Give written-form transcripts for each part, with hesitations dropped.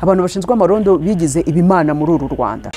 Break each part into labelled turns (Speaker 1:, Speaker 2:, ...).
Speaker 1: Abantu bashinzwe amarondo bigize ibimana muri uru Rwanda.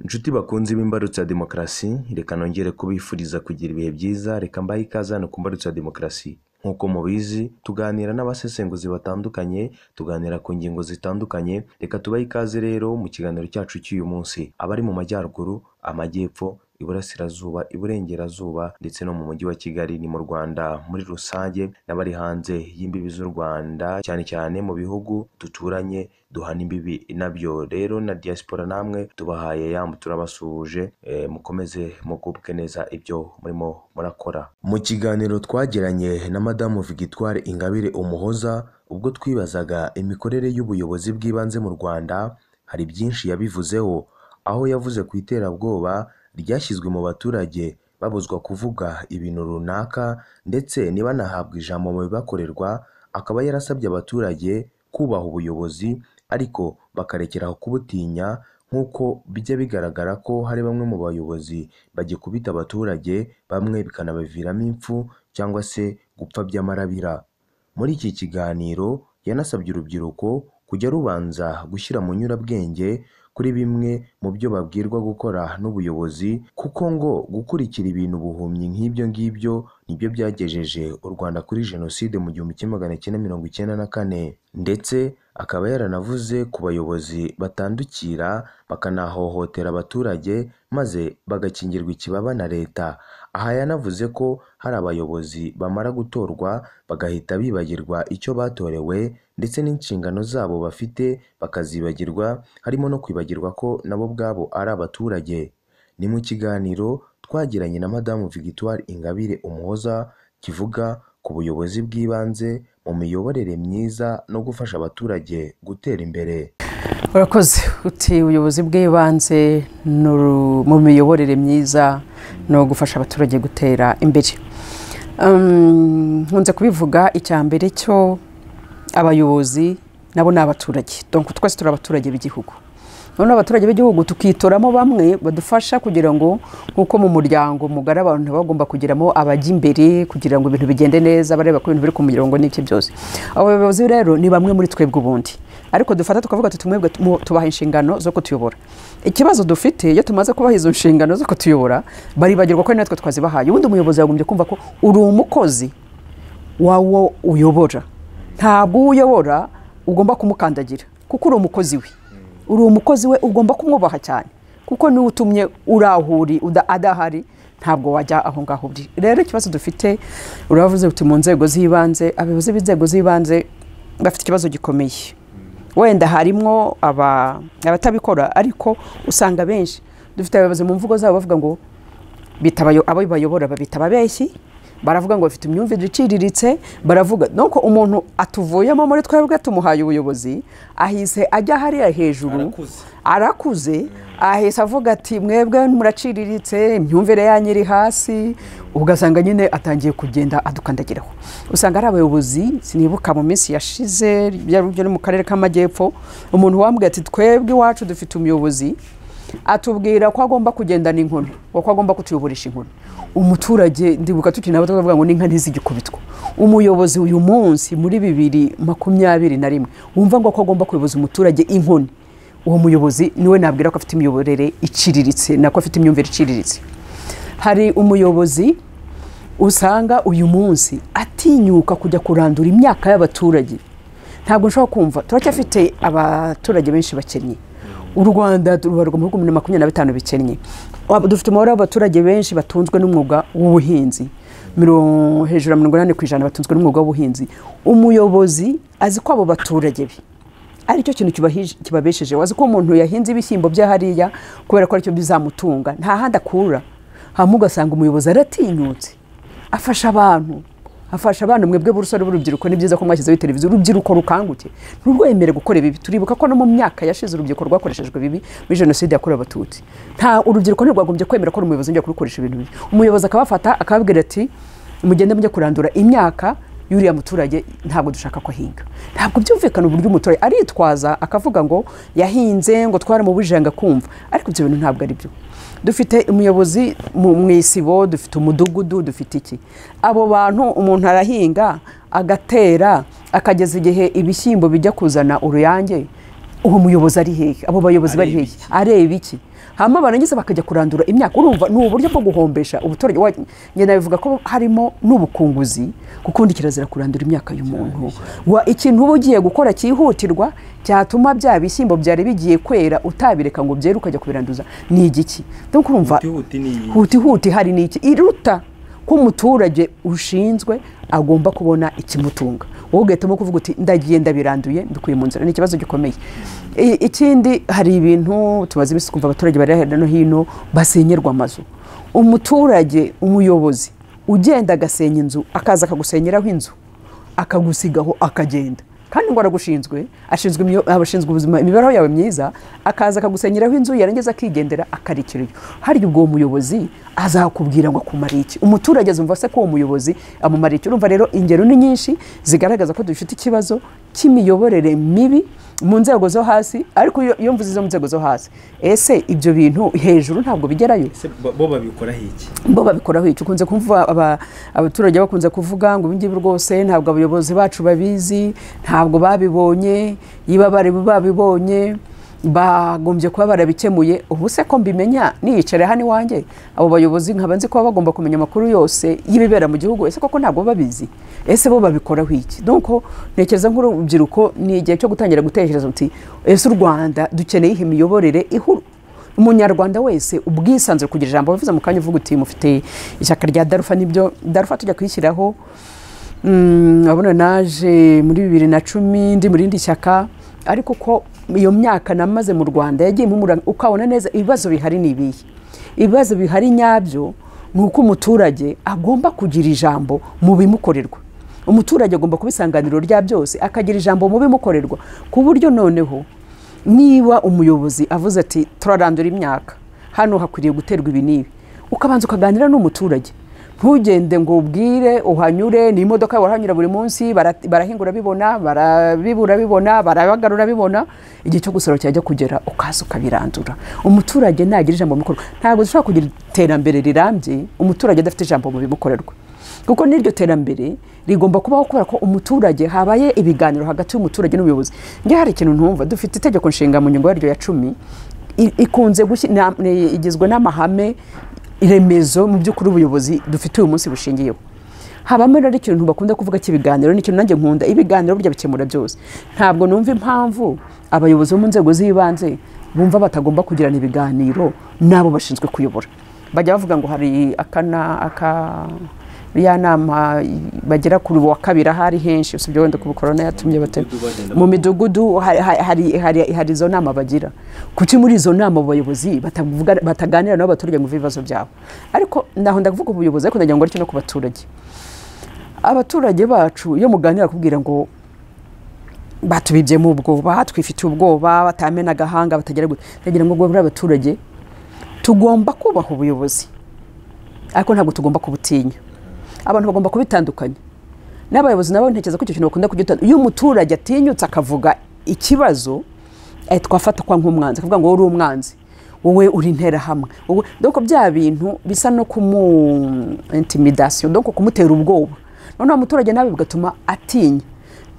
Speaker 2: Inshuti bakunze b'imbarutso ya demokarasi, reka nongere kubifuriza kugira ibihe byiza, reka mbahe ikaze hano ku mbarutso ya demokarasi. Nk'uko mubizi tuganira n'abasesenguzi batandukanye, tuganira ku ngingo zitandukanye, reka tubahe ikaze rero mu kiganiro cyacu cy'uyu munsi. Abari mu majyaruguru, amajyepfo, iburasirazuba, iburengerazuba ndetse no mu mujyi wa Kigali ni mu Rwanda muri rusange, n'abari hanze y'imbibi z'u Rwanda cyane cyane mu bihugu duturanye duhana imbibi nabyo, rero na diaspora namwe tubahaye yambu, turabasuhuje, mukomeze mugubwe neza ibyo murimo murakora. Mu kiganiro twagiranye na Madamu Victoire Ingabire Umuhoza ubwo twibazaga imikorere y'ubuyobozi bw'ibanze mu Rwanda, hari byinshi yabivuzeho, aho yavuze ku iterabwoba ryashyizwe mu baturage babuzwa kuvuga ibintu runaka ndetse ntibanahabwe ijambo mu bibakorerwa, akaba yarasabye abaturage kubaha ubuyobozi ariko bakarekeraho kubutinya, nk'uko bijya bigaragara ko hari bamwe mu bayobozi bagikubita abaturage, bamwe bikanabaviramo impfu cyangwa se gupfa by'amarabira. Muri iki kiganiro yanasabye urubyiruko kujya rubanza gushyira mu nyurabwenge kuri bimwe mu byo babwirwa gukora n'ubuyobozi, kuko ngo gukurikira ibintu buhumyi nk'ibyo ngibyo nibyo byagejeje u Rwanda kuri jenoside mu 1994, ndetse akaba yaranavuze ku bayobozi batandukira bakanahohotera abaturage maze bagakingirwa ikibaba na leta. Aha yanavuze ko hari abayobozi bamara gutorwa bagahita bibagirwa icyo batorewe ndetse n'inshingano zabo bafite bakazibagirwa, harimo no kwibagirwa ko nabo ubwabo ari abaturage. Ni mu kiganiro twagiranye na Madamu Victoire Ingabire Umuhoza kivuga ku buyobozi bw'ibanze mu miyoborere myiza no gufasha abaturage gutera imbere.
Speaker 1: Urakoze. Uti ubuyobozi bw'ibanze mu miyoborere myiza no gufasha abaturage gutera imbere. Nkunze kubivuga, icya mbere cyo abayobozi nabo ni abaturage. Donc twese turi abaturage b'igihugu. None abaturage b'igihugu tukitoramo bamwe badufasha kugira ngo, nkuko mu muryango mugari abantu bagomba kugiramo abajya imbere kugira ngo ibintu bigende neza, bareba ko ibintu biri ku murongo n'iki byose. Abo bayobozi rero ni bamwe muri twebwe ubundi, ariko dufata tukavuga tuti mwebwe tubaha inshingano zo kutuyobora. Ikibazo dufite iyo tumaze kubaha izo nshingano zo kutuyobora, baribagirwa ko natwe twazibahaye. Ubundi umuyobozi yagombye kumva ko uri umukozi wawo uyobora, ntabwo uyobora ugomba kumukandagira kuko uri umukozi we. Uri umukozi we ugomba kumwubaha cyane, kuko niwe utumye urahuri adahari ntabwo wajya aho ngaho uri. Rero ikibazo dufite, uravuze uti mu nzego z'ibanze, abayobozi b'inzego z'ibanze bafite ikibazo gikomeye. Wenda harimo abatabikora, ariko usanga benshi dufite abayobozi mu mvugo zabo bavuga ngo abo bayobora babita ababeshyi, baravuga ngo bafite imyumvire iciriritse, baravuga nuko umuntu atuvuyemo muri twebwe tumuhaye ubuyobozi, ahise ajya hariya hejuru arakuze, ahise avuga ati mwebwe muraciriritse, imyumvire yanyu iri hasi, ugasanga nyine atangiye kugenda adukandagiraho. Usanga ari abayobozi, sinibuka mu minsi yashize byari mu karere k'amajyepfo, umuntu wambwiye ati twebwe iwacu dufite umuyobozi atubwira ko agomba kugendana inkoni, ko agomba kutuyoboresha inkoni. Umuturage ndibuka tukiri nabo tukavuga ngo n'inka ntizigikubitwa. Umuyobozi uyu munsi muri 2021 wumva ngo ko agomba kuyoboza umuturage inkoni, uwo muyobozi niwe nabwira ko afite imiyoborere iciriritse, nako afite imyumvire iciriritse. Hari umuyobozi usanga uyu munsi atinyuka kujya kurandura imyaka y'abaturage. Ntabwo nshobora kumva, turacyafite abaturage benshi bakennye. U Rwanda rubarwa mu bihugu 25 bikennye. Dufite umubare w'abaturage benshi batunzwe n'umwuga w'ubuhinzi, hejuru ya 80% batunzwe n'umwuga w'ubuhinzi. Umuyobozi azi ko abo baturage be aricyo kintu kibabesheje, wazi ko umuntu yahinze ibishyimbo bya hariya kubera ko aricyo bizamutunga, nta handi akura. Hanyuma ugasanga umuyobozi aratinyutse afasha abantu, afasha abantu. Mwebwe b'urusore b'urubyiruko ni byiza ko mwashyizeho televiziyo, urubyiruko rukanguke nturwemere gukora ibibi. Turibuka ko no mu myaka yashize urubyiruko rwakoreshejwe bibi muri jenoside yakorewe abatutsi. Nta urubyiruko ntirwagombye kwemera ko umuyobozi njya kurukoresha ibintu bibi. Umuyobozi akabafata akababwira ati mugende mujye kurandura imyaka yuriya muturage, ntabwo dushaka ko ahinga. Ntabwo byumvikana uburyo umuturage aritwaza akavuga ngo yahinze ngo twara mu bujanga kumva, ariko ibyo bintu ntabwo ari byo. Dufite umuyobozi mu isibo, dufite umudugudu, dufite iki. Abo bantu umuntu arahinga agatera, akageza igihe ibishyimbo bijya kuzana uruyange, uwo muyobozi ari hehe? Abo bayobozi bari hehe? Areba iki? Hama barangiza bakajya kurandura imyaka. Urumva ni uburyo bwo guhombesha ubuturage. Njye nabivuga ko harimo n'ubukunguzi, kuko ubundi kirazira kurandura imyaka y'umuntu. Ikintu uba ugiye gukora cyihutirwa cyatuma bya bishyimbo byari bigiye kwera utabireka ngo byere ukajya kubiranduza ni igiki? Donc urumva huti huti hari n'iki iruta ko umuturage ushinzwe agomba kubona ikimutunga, wowe ugahitamo kuvuga uti ndagiye ndabiranduye mbikuye mu nzira. Ni ikibazo gikomeye. Ikindi hari ibintu tumaze iminsi kumva abaturage bari hirya no hino basenyerwa amazu. Umuturage, umuyobozi ugenda agasenya inzu, akaza akagusenyeraho inzu, akagusigaho akagenda, kandi ngo aragushinzwe, ashinzwe abashinzwe ubuzima, imibereho yawe myiza, akaza akagusenyeraho inzu, yarangiza akigendera akarikira iyo. Hari ubwo muyobozi azakubwira ngo akumara iki? Umuturage azumva se ko uwo muyobozi amumara iki? Urumva rero ingero ni nyinshi zigaragaza ko dufite ikibazo cy'imiyoborere mibi mu nzego zo hasi. Ariko iyo mvuze izo mu nzego zo hasi, ese ibyo bintu hejuru ntabwo bigerayo?
Speaker 2: Bo babikoraho iki?
Speaker 1: Bo babikoraho iki? Ukunze kumva abaturage bakunze kuvuga ngo ibingibi rwose ntabwo abayobozi bacu babizi, ntabwo babibonye, yiba bari babibonye bagombye kuba barabikemuye. Ubu se ko mbimenya niyicare hano iwanjye, abo bayobozi nkaba nzi ko bagomba kumenya amakuru yose y'ibibera mu gihugu, ese koko ntabwo babizi? Ese bo babikoraho iki? Donc ntekereza nk'urubyiruko ni igihe cyo gutangira gutekereza uti ese u Rwanda dukeneye imiyoborere ihuru, umunyarwanda wese ubwisanzure kugira ijambo. Bavuze mu kanya uvuga uti mufite ishyaka rya Darufa, nibyo Darufa tujya kuyishyiraho. Abona naje muri 2010 ndi muri indi shyaka, ariko ko iyo myaka namaze mu Rwanda yagiye impumura, ukabona neza ibibazo bihari ni ibihe. Ibibazo bihari nyabyo ni uko umuturage agomba kugira ijambo mu bimukorerwa. Umuturage agomba kubisanganiro rya byose, akagira ijambo mu bimukorerwa, ku buryo noneho niba umuyobozi avuze ati turarandura imyaka hano hakwiriye guterwa ibi n'ibi, ukabanza ukaganira n'umuturage. Ntugende ngo ubwire uhanyure n'imodoka warahanyura buri munsi, barahingura bibona, barabibura bibona, barabagarura bibona, igihe cyo gusarura cyajya kugera ukaza ukabirandura. Umuturage nagira ijambo mu bikorwa. Ntabwo dushobora kugira iterambere rirambye umuturage adafite ijambo mu bimukorerwa, kuko n'iryo terambere rigomba kubaho kubera ko umuturage habaye ibiganiro hagati y'umuturage n'ubuyobozi. Njye hari ikintu ntumva, dufite itegeko nshinga mu ngingo yaryo ya 10 ikunze igizwe n'amahame remezo mu by'ukuri ubuyobozi dufite uyu munsi bushingiyeho. Habamo rero ikintu bakunda kuvuga cy'ibiganiro, n'ikintu nanjye nkunda, ibiganiro burya bikemura byose. Ntabwo numva impamvu abayobozi bo mu nzego z'ibanze bumva batagomba kugirana ibiganiro n'abo bashinzwe kuyobora. Bajya bavuga ngo hari ya nama bagera kuri wa kabiri ahari henshi, usibye wenda ku corona yatumye bate mu midugudu hari izo nama bagira. Kuki muri izo nama abayobozi batavuga bataganira n'abaturage ngo ibibazo byabo? Ariko naho ndavuga ubuyobozi, ariko ndagira ngo aricyo no ku baturage. Abaturage bacu iyo muganira kubwira ngo batubibyemo ubwoba, twifitiye ubwoba, batamena agahanga, batagera gute, ndagira ngo buri abaturage tugomba kubaha ubuyobozi, ariko ntabwo tugomba kubutinya. Abantu bagomba kubitandukanya. N'abayobozi nabo ntekereza ko icyo kintu bakunda kugitandukanya. Iyo umuturage atinyutse akavuga ikibazo, twafata kwa nk'umwanzi, akavuga ngo wowe uri umwanzi, wowe uri intera hamwe, wowe donc bya bintu bisa no kumu intimidation, donc kumutera ubwoba. Noneho umuturage nawe bigatuma atinya.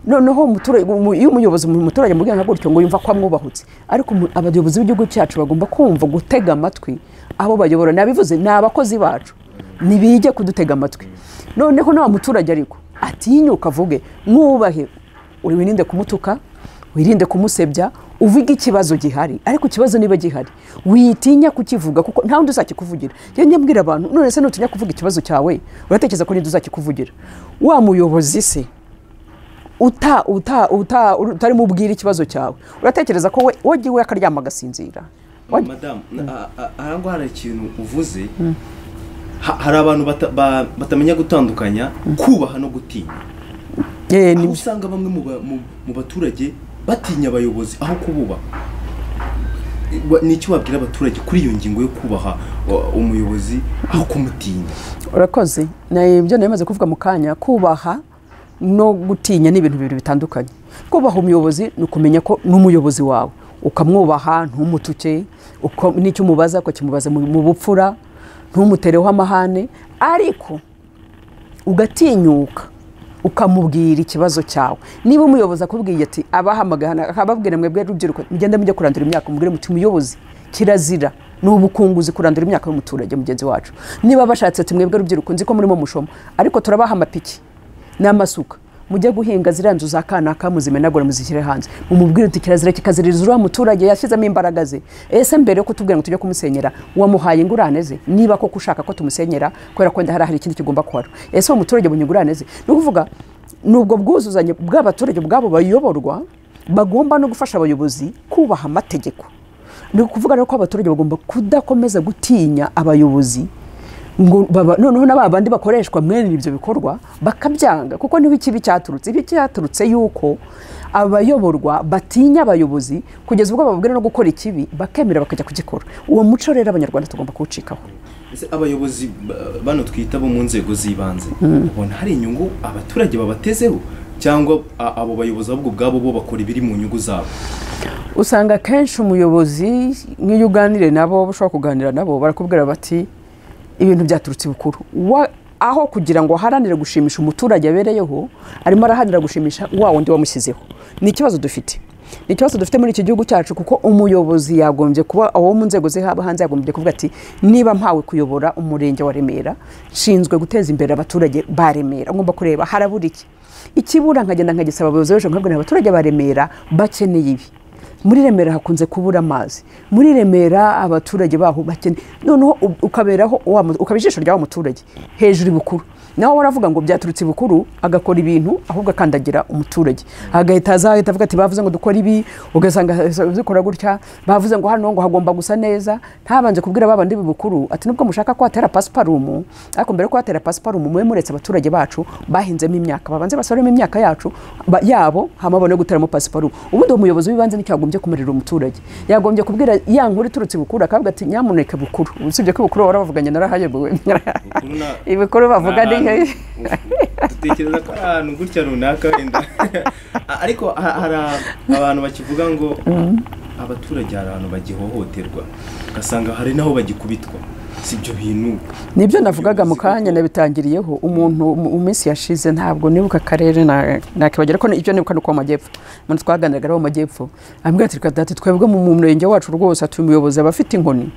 Speaker 1: Noneho umuturage iyo umuyobozi umuturage mubwira nka gutyo ngo yumva ko amwubahutse. Ariko abayobozi b'igihugu cyacu bagomba kumva gutega amatwi abo bayobora. Nabivuze ni abakozi bacu, nibige kudutega amatwi. Noneho nawe muturage ariko atinyuka avuge, mwubahe, uri wirinde kumutuka, wirinde kumusebya, uvuge ikibazo gihari. Ariko ikibazo niba gihari witinya kukivuga, kuko nta wundi uzakikuvugira. Njye nyambwira abantu, none se nutinya kuvuga ikibazo cyawe uratekereza ko ninde uzakikuvugira? Wa muyobozi se utari mubwira ikibazo cyawe, uratekereza ko we wagiwe akaryama agasinzira?
Speaker 2: Madam, ahango hari ikintu uvuze. Hari abantu batamenya gutandukanya kubaha no gutinya. Aho usanga bamwe mu baturage batinya abayobozi aho kububaha. Ni icyo wabwira abaturage kuri iyo ngingo yo kubaha umuyobozi aho kumutinya?
Speaker 1: Urakoze. Ibyo namaze kuvuga mu kanya, kubaha no gutinya ni ibintu bibiri bitandukanye. Kubaha umuyobozi ni ukumenya ko n'umuyobozi wawe, ukamwubaha, ntumutuke, n'icyo umubaza ukakimubaza mu bupfura, ntumutereho amahane, ariko ugatinyuka Ukamubwira ikibazo cyawe. Niba umuyobozi akubwiye ati abahamagana akababwira mwebwe rubyiruko mugende mujye kurandura imyaka, umubwire muti muyobozi kirazira ni ubukunguzi kurandura imyaka y'umuturage mugenzi wacu. Niba bashatse ati mwebwe rubyiruko nzi ko murimo mushomo ariko turabaha amapiki n'amasuka mujye guhinga ziriya nzu za kanaka muzimenagura muzishyire hanze, mumubwire uti kirazira kikaziririza uriya muturage yashyizemo imbaraga ze. Ese mbere yo kutubwira ngo tujye kumusenyera wamuhaye ingurane ze? Niba koko ushaka ko tumusenyera kubera ko wenda hari ikindi kigomba kuhara, ese uwo muturage abonye ingurane ze? Ni ukuvuga nubwo bwuzuzanye bw'abaturage ubwabo bayoborwa bagomba no gufasha abayobozi kubaha amategeko. Ni ukuvuga rero ko abaturage bagomba kudakomeza gutinya abayobozi ngo noneho na babandi bakoreshwa mwene ibyo bikorwa bakabyanga, kuko niho ikibi cyaturutse. Ibi cyaturutse yuko abayoborwa batinya abayobozi kugeza ubwo bababwira no gukora ikibi bakemera bakajya kugikora. Uwo muco rero Abanyarwanda tugomba kuwucikaho.
Speaker 3: Ese abayobozi bano twita bo mu nzego z'ibanze ubona hari inyungu abaturage babatezeho, cyangwa abo bayobozi ahubwo ubwabo bo bakora ibiri mu nyungu zabo?
Speaker 1: Usanga kenshi umuyobozi nk'iyo uganire nabo, ushobora kuganira nabo barakubwira bati ibintu byaturutse bukuru. Aho kugira ngo aharanire gushimisha umuturage abereyeho, arimo araharanira gushimisha wa wundi wamushyizeho. Ni ikibazo dufite. Ni ikibazo dufite muri iki gihugu cyacu, kuko umuyobozi yagombye kuba awo mu nzego ze haba hanze yagombye kuvuga ati niba mpawe kuyobora umurenge wa Remera, nshinzwe guteza imbere abaturage ba Remera, ngomba kureba harabura iki. Ikibura nkagenda nkagisaba abayobozi b'ejo nkabwira abaturage ba Remera bakeneye ibi. Muri Remera hakunze kubura amazi, muri Remera abaturage baho bakene, noneho ukaberaho ukaba ijisho rya wa muturage hejuru ibukuru. Nawe waravuga ngo byaturutse ibukuru, agakora ibintu ahubwo akandagira umuturage, agahita azahita avuga ati bavuze ngo dukora ibi, ugasanga zikora gutya, bavuze ngo hano ngo hagomba gusa neza, ntabanze kubwira babandi bibukuru ati nubwo mushaka ko hatera pasiparumu, ariko mbere ko hatera pasiparumu mwe muretse abaturage bacu bahinzemo imyaka, babanze basoremo imyaka yacu yabo hama babone guteramo pasiparumu. Ubundi umuyobozi w'ibanze nicyo yagombye kumarira umuturage, yagombye kubwira ya nkuru iturutse ibukuru akavuga ati nyamuneka bukuru, usibye ko ibukuru baravuganye narahayebuwe ibukuru bavuga ni
Speaker 3: dutekereza ko ahantu gutya runaka wenda, ariko hari abantu bakivuga ngo abaturage hari ahantu bagihohoterwa, ugasanga hari naho bagikubitwa. Si ibyo bintu
Speaker 1: nibyo navugaga mu kanya nabitangiriyeho. Umuntu mu minsi yashize ntabwo nibuka akarere nakibagera ko ibyo nibuka nuko amajyepfo, umuntu twaganiraga ari amajyepfo ambwira ati dati twebwe mu murenge wacu rwose atuye umuyobozi abafite inkoni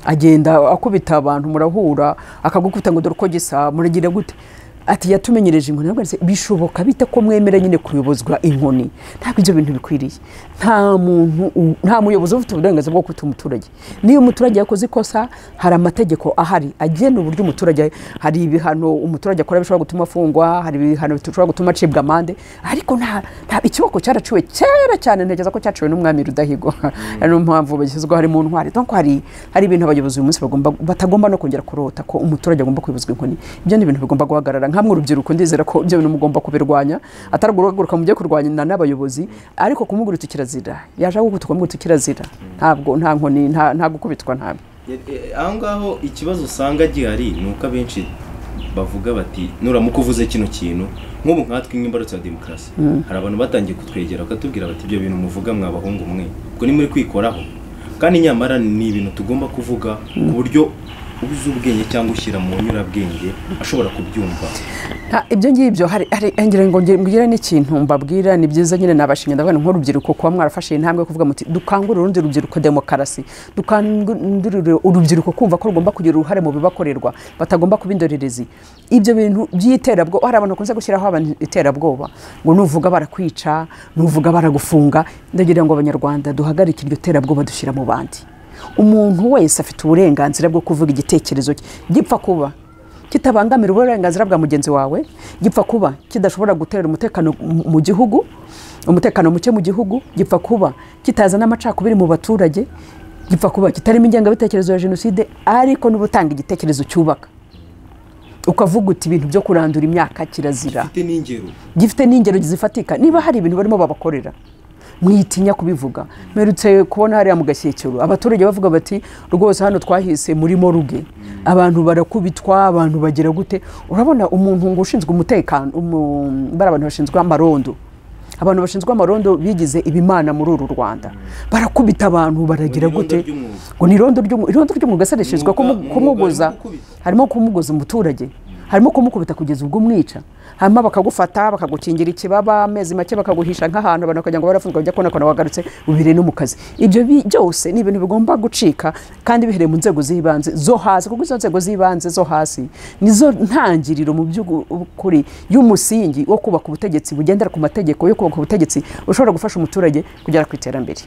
Speaker 1: agenda akubita abantu, murahura akagukubita ngo dore uko gisa muragira gute, ati yatumenyereje inkoni. Nabwo bishoboka bite ko mwemera nyine kuyobozwa inkoni? Ntabwo ibyo bintu bikwiriye. Nta muntu, nta muyobozi ufite uburenganzira bwo kwita umuturage. Niyo umuturage yakoze ikosa hari amategeko ahari agena uburyo umuturage, hari ibihano umuturage akora bishobora gutuma afungwa, hari ibihano bishobora gutuma acibwa amande, ariko nta ikiboko cyaraciwe kera cyane, ntekereza ko cyaciwe n'umwami Rudahigwa. Niyo mpamvu bashyizweho hari mu ntwari. Donc hari ibintu abayobozi uyu munsi batagomba no kongera kurota ko umuturage agomba kuyobozwa inkoni. Ibyo ni ibintu bigomba guhagarara. Nkamwe urubyiruko ndizera ko ibyo bintu mugomba kubirwanya, atari guhaguruka mujye kurwanya n'abayobozi, ariko kumugurutsa kirazira, yaje gukutuka kumugurutsa kirazira, ntabwo nta nkoni nta gukubitwa ntabwo.
Speaker 3: Aho ngaho ikibazo usanga gihari ni uko abenshi bavuga bati nuramuka uvuze kino kintu, nk'ubu nkatwe nk'imbarutso ya demokarasi hari abantu batangiye kutwegera bakatubwira bati ibyo bintu muvuga mwabahungu mwe ubwo ni muri kwikoraho, kandi nyamara ni ibintu tugomba kuvuga ku buryo uzi ubwenge cyangwa ushyira mu nyurabwenge ashobora kubyumva.
Speaker 1: Ibyo ngibyo hari ngira ngo ngire n'ikintu mbabwira, ni byiza nyine nabashimye ndavuga nk'urubyiruko kuba mwarafashe intambwe kuvuga muti dukangurire urundi rubyiruko demokarasi, dukangurire urubyiruko kumva ko rugomba kugira uruhare mu bibakorerwa, batagomba kuba indorerezi. Ibyo bintu by'iterabwoba, hari abantu bakunze gushyiraho abantu iterabwoba ngo nuvuga barakwica, nuvuga baragufunga. Ndagira ngo Abanyarwanda duhagarike iryo terabwoba dushyira mu bandi. Umuntu wese afite uburenganzira bwo kuvuga igitekerezo cye, gipfa kuba kitabangamira uburenganzira bwa mugenzi wawe, gipfa kuba kidashobora gutera umutekano mu gihugu, umutekano muke mu gihugu, gipfa kuba kitazana amacakubiri mu baturage, gipfa kuba kitarimo ingengabitekerezo ya jenoside, ariko n'ubutanga igitekerezo cyubaka. Ukavuga uti ibintu byo kurandura imyaka kirazira, gifite n'ingero zifatika. Niba hari ibintu barimo babakorera mwitinya kubivuga. Mperutse kubona hariya mu Gashyekero abaturage bavuga bati rwose hano twahise muri moruge, abantu barakubitwa, abantu bagira gute. Urabona umuntu ngo ushinzwe umutekano, bari abantu bashinzwe amarondo, abantu bashinzwe amarondo bigize ibimana muri uru Rwanda, barakubita abantu baragira gute, ngo ni irondo ry'umwuga se rishinzwe kumuguza, harimo kumuguza umuturage, harimo kumukubita kugeza ubwo umwica, Hanyuma bakagufata, bakagukingira ikibaba amezi make, bakaguhisha nk'ahantu, abantu bakagira ngo barafunzwe, bajya kubona ko wagarutse ubire no mu kazi. Ibyo byose ni ibintu bigomba gucika, kandi bihereye mu nzego z'ibanze zo hasi, kuko izo nzego z'ibanze zo hasi nizo ntangiriro mu by'ukuri y'umusingi wo kubaka ubutegetsi bugendera ku mategeko, yo kubaka ubutegetsi ushobora gufasha umuturage kugera ku iterambere.